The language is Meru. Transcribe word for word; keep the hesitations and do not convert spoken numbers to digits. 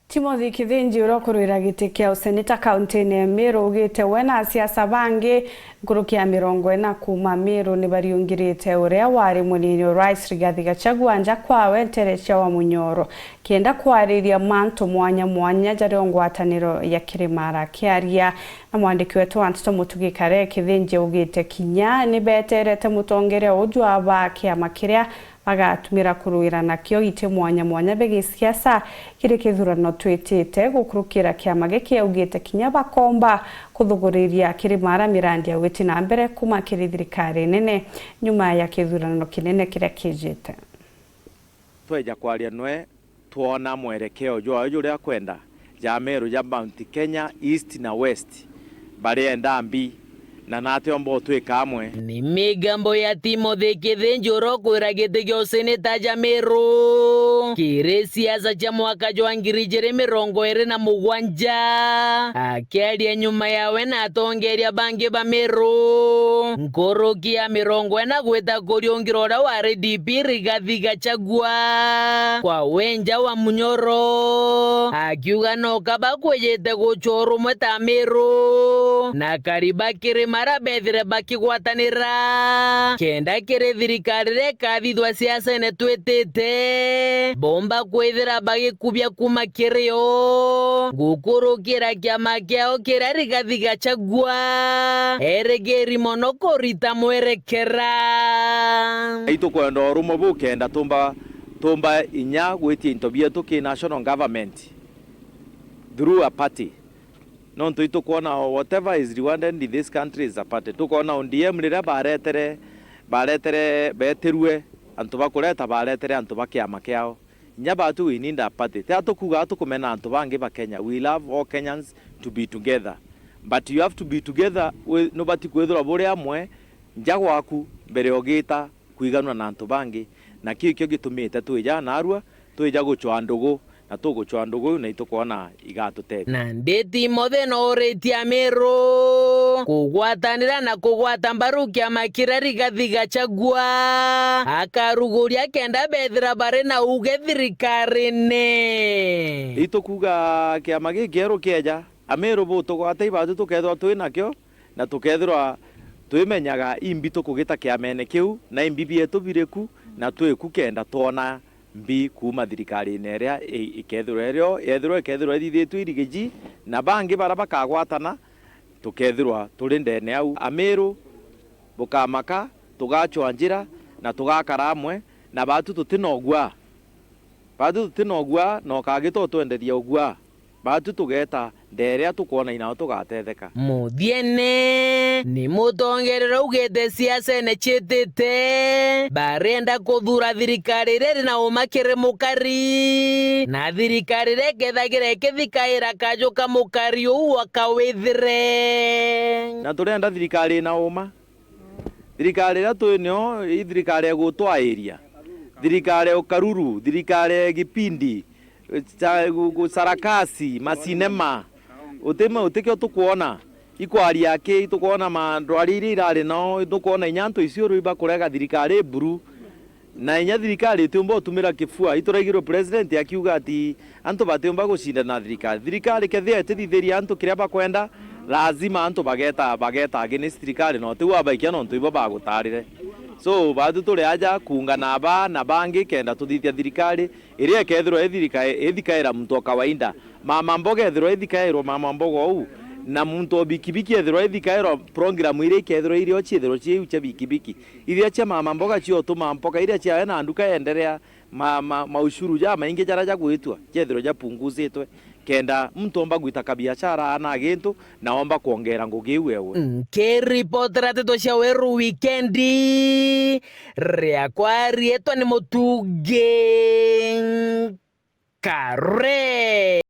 Timothy Kithinji, uria ukurwira giti kia useneta kaunti-ini ya Meru, augite we na asiasa bangi nkuruki ya mirongo ina kuuma Meru ni bariungirite uria wari munini wa Rais Rigathi Gachagua nja kwawe ntere cia Wamunyoro, kenda kwariria mantu mwanya mwanya jaria ngwataniro ya Kirimara. Akiaria na mwandiki wetu wa nteto Mutugi Kare, Kithinji augite kinya ni beterete mutongeria uju aba kiama kiria bagatumira kurwira nakio iti mwanya mwanya bia gisiasa kiri kithurano twitite. Gukurukira kiama giki augite kinya bakomba kuthuguriria Kirimara mirandi ya gwiti na mbere kuuma kiri thirikari nene nyuma ya kithurano kinene kiria kijite. Tweja kwaria nwe, twona mwerekeo jwawe juria akwenda, ja Meru ja Mount Kenya East na West, barienda mbi, na natiomba utwika amwe. Ni migambo ya Timothy Kithinji uria ukwira giti gia useneta ja Meru kiri siasa cia mwaka jwa ngiri ijiri mirongo iri na mugwanja, akiaria nyuma yawe na atongeria bangi ba Meru, nkuruki ya mirongo ina gwita kuriungira uria wari D P Rigathi Gachagua kwa we nja wa Munyoro, akiuga no kaba kwijite gucwa urumwe ta Meru, na kari ba Kirimara bethire bakigwatanira, kenda kiri thirikari iria ikathithwa siasene twitite, bomba kwithira bagikubia kuuma kiri o, gukurukira kiama kiao kiria Rigathi Gachagua erigiri mono kurita mwerekera. Itukwenda urumwe bukenda tumba, tumba inya gwitia into bietu ki national government through a party. Nontu itukwona whatever is rewarded in this country is a party. Tukwona O D M riria baretere, baretere, betirue antu ba kureta, baretere antu ba kiama kiao. Inya batu we need a party. Ti atukuga tukumena antu bangi ba Kenya. We love all Kenyans to be together. But you have to be together, wi-, nubati kwithirwa buri amwe nja gwaku mbere ugita kwiganwa na antu bangi. Na kiu kio gitumite twija narua, twija gucwa ndugu, na tugucwa ndugu iu na itukwona igatutethia. Nandi Timothy no uritie Amiru kugwatanira na kugwata mbaru kiama kiria Rigathi Gachagua akaruguria kenda bethira bari na uuge thirikarine. Itukuga kiama gikieru kieja, Amiru butugwate ibatu tukethirwa twi nakio, na tukethirwa twimenyaga imbi tukugita kiamene kiu, na imbi bietu biriku, na twiku kenda twona mbi kuuma thirikarine iria i-, ikethirwa irio, yethirwa ikethirwa ithithitue irigiji, na bangi baria bakagwatana, tukethirwa turi ndene au. Amiru, bukamaka, tugacwa njira, na tugakara amwe, na batu tutinogua. Batu tutinogua, na ukagita utwenderia ugua. Batu tugeta nderia tukwona inao tugatetheka. Muthiene, ni mutongerera ugite siasene ciitite, barenda kuthura thirikari iria iri na uma kiri mukari, na thirikari iria ikethagira ikithikaira kaju ka mukari uu akawithire. Na turenda thirikari ina uma. Thirikari iria twi nio, i thirikari ya gutwairia, thirikari ya ukaruru, thirikari ya gipindi, cha-, gu-, gu-, sarakasi, macinema. Uti ma-, uti kio tukwona. Ikwaria aki, itukwona ma-, ndwari iria irari nao, itukwona inya antu Isiolo ibakurega thirikari i buru. Na inya thirikari itiumba utumira kifua. Ituraigirwe president akiuga ati antu batiumba gucindana na thirikari. Thirikari kethia itithithiria antu kiria bakwenda, lazima antu bageta, bageta against thirikari, na utiu wabaikia nontu ibo bagutarire. So, batu turi aja kuungana aba na bangi kenda tuthithia thirikari iria ikethirwa ithirika-, ithikaira muntu o kawaida. Mama mboga ethirwa ithikairwa mama mboga ou, na muntu o bikibiki ethirwa ithikairwa program iria ikethirwa irio ciethirwa ciu cia bikibiki. Iria cia mama mboga ciotuma mpoka iria ciawe na nduka yenderea, ma-, ma-, maushuru jamaingi jaria jagwitwa, jethirwe japunguzitwe, kenda muntu omba gwita kabiashara ana gintu, na omba kwongera ngugi iu ewe. Nkiripotera nteto cia Weru Wikendi, riakwa riitwa ni Mutugi Kare.